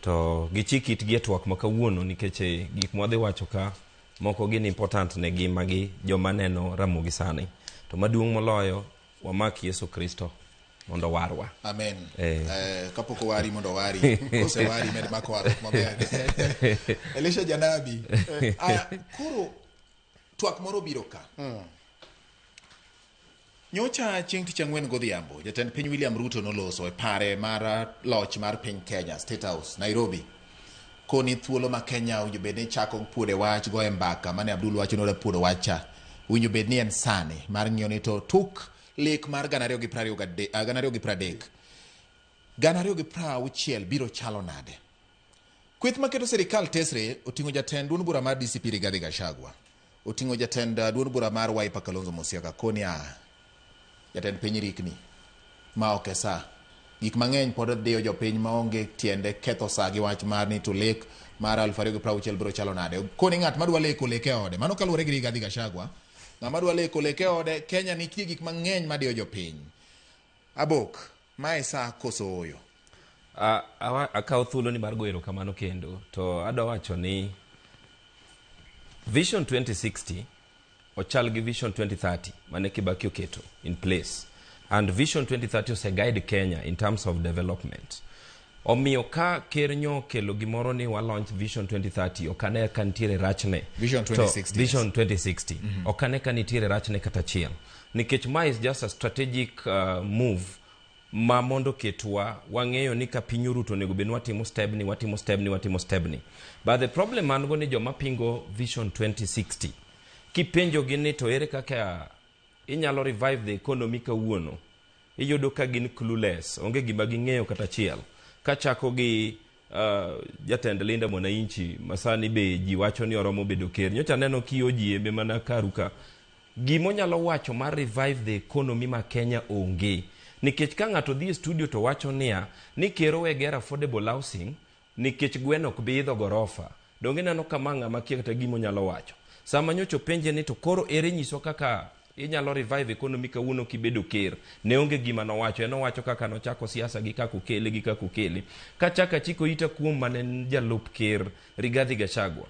To gichik itgi e twak ma kawuono nikech eh, gik mwadhi wacho ka moko gin important ne ngimagi joma neno Ramogi sani. To maduong' moloyo wamak Yesu Kristo mondo owarwa. Amen. Eh. Eh, kapok owari mondo owari. Kosewari med mako warruok maber. Elisha Janabi. Eh, aya, koro twak moro biro ka. Nyocha chieng' tich ang'wen godhiambo, jatend piny William Ruto noloso e pare mar loch mar piny Kenya, State House, Nairobi. Koni thuolo ma Kenya owinjo bed ni chako puode wach, goye mbaka, mane Abdul wacho ni odwa puodo wach cha. Owinjo bed ni en sani mar ng'iyo ni to tuk lek mar 2030, 2060 biro chalo nade. Kweth maketo sirikal tesre oting'o jatend duond bura mar DCP Rigathi Gachagua, oting'o jatend duond bura mar Wiper Kalonzo Musyoka koni a jatend piny rikni ma ok e sa. Gik mang'eny pod diyo jopiny maonge tiende ketho sa gi wach mar ni to lek mar 2060 biro chalo nade. Koni ng'at madwa leko lek e ode. Mano kaluwore gi Rigathi Gachagua. Ng'ama dwa leko lek e ode, Kenya nitie gik mang'eny madiyo jopiny. Abok, mae sa koso ooyo? Akawo thuolo ni mar goyo erokamano kendo to adwa wacho ni Vision 2060 ochal gi Vision 2030 mane Kibaki oketo in place and Vision 2030 ose guide Kenya in terms of development. Omiyo ka ker nyo okelo gimoro ni wa launch Vision 2030 ok ane ka nitiere rachne. Vision 2060. To, Vision 2060. Ok ane ka nitiere rachne kata achiel. Nikech ma is just a strategic move ma mondo ketwa wang'eyo ni ka piny oruto onego bed ni watimo step ni, watimo step ni, watimo step ni. But the problem man go ni joma pingo Vision 2060 kipenjogi ni to ere kaka inyalo revive the economy kawuono, iyudo ka gin clueless, onge gima ging'eyo kata achiel. Kachako gi jatend Linda Mwananchi masani be ji wacho ni oromo bedo ker. Nyocha aneno kiyo ji embe mana karu ka. Gima onyalo wacho mar revive the economy ma Kenya onge. Nikech ka ng'ato dhi e studio to wacho niya, ni ker owe ger affordable housing nikech gweno ok bi idho gorofa. Donge ineno ka ma ng'ama kia kata gima onyalo wacho. Sama nyocha openje ni to koro ere nyiswa kaka inyalo revive economy kawuono kibedo ker. Ne onge gima nowacho. En owacho kaka nochako siasa gi kaka okele gi kaka okele. Kachako achiko ita kuom mane en jalup ker Rigathi Gachagua.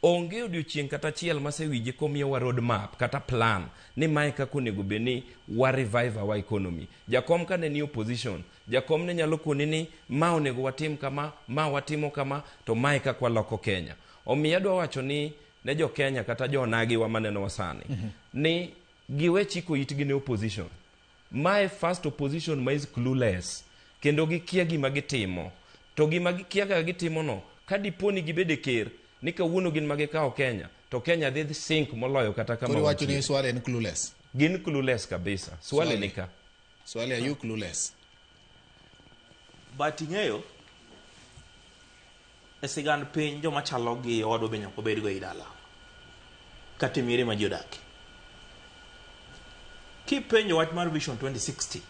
Onge odiochieng' kata achiel masewinje komiyowa road map kata plan ni mae kaka onego bed ni wa revive our economy. Jakom kane ni opposition, jakom ne nyalo koni ni ma onego watim kama, ma watimo kama, to mae kaka waloko Kenya. Omiyo adwa wacho ni ne jo Kenya kata jo onagiwa manenowa sani, ni giwe chiko itgi ne opposition. Mae first opposition ma is clueless kendo gikia gima gitimo. To gima gikia kaka gitimo no, ka dipo ni gibedo e ker, ni kawuono gin ma gikawo Kenya, to Kenya dhi sink moloyo kata kama Koro iwacho ni wantie. Swale en clueless. Gin clueless kabisa. Swale Swale. ni ka. Swale, are you clueless? But ing'eyo, e sigand piny joma chalo gi owadwa be nyaka obedgo ei dala. Kata e miere ma ji odakie. Kipenjo wach mar Vision 2060,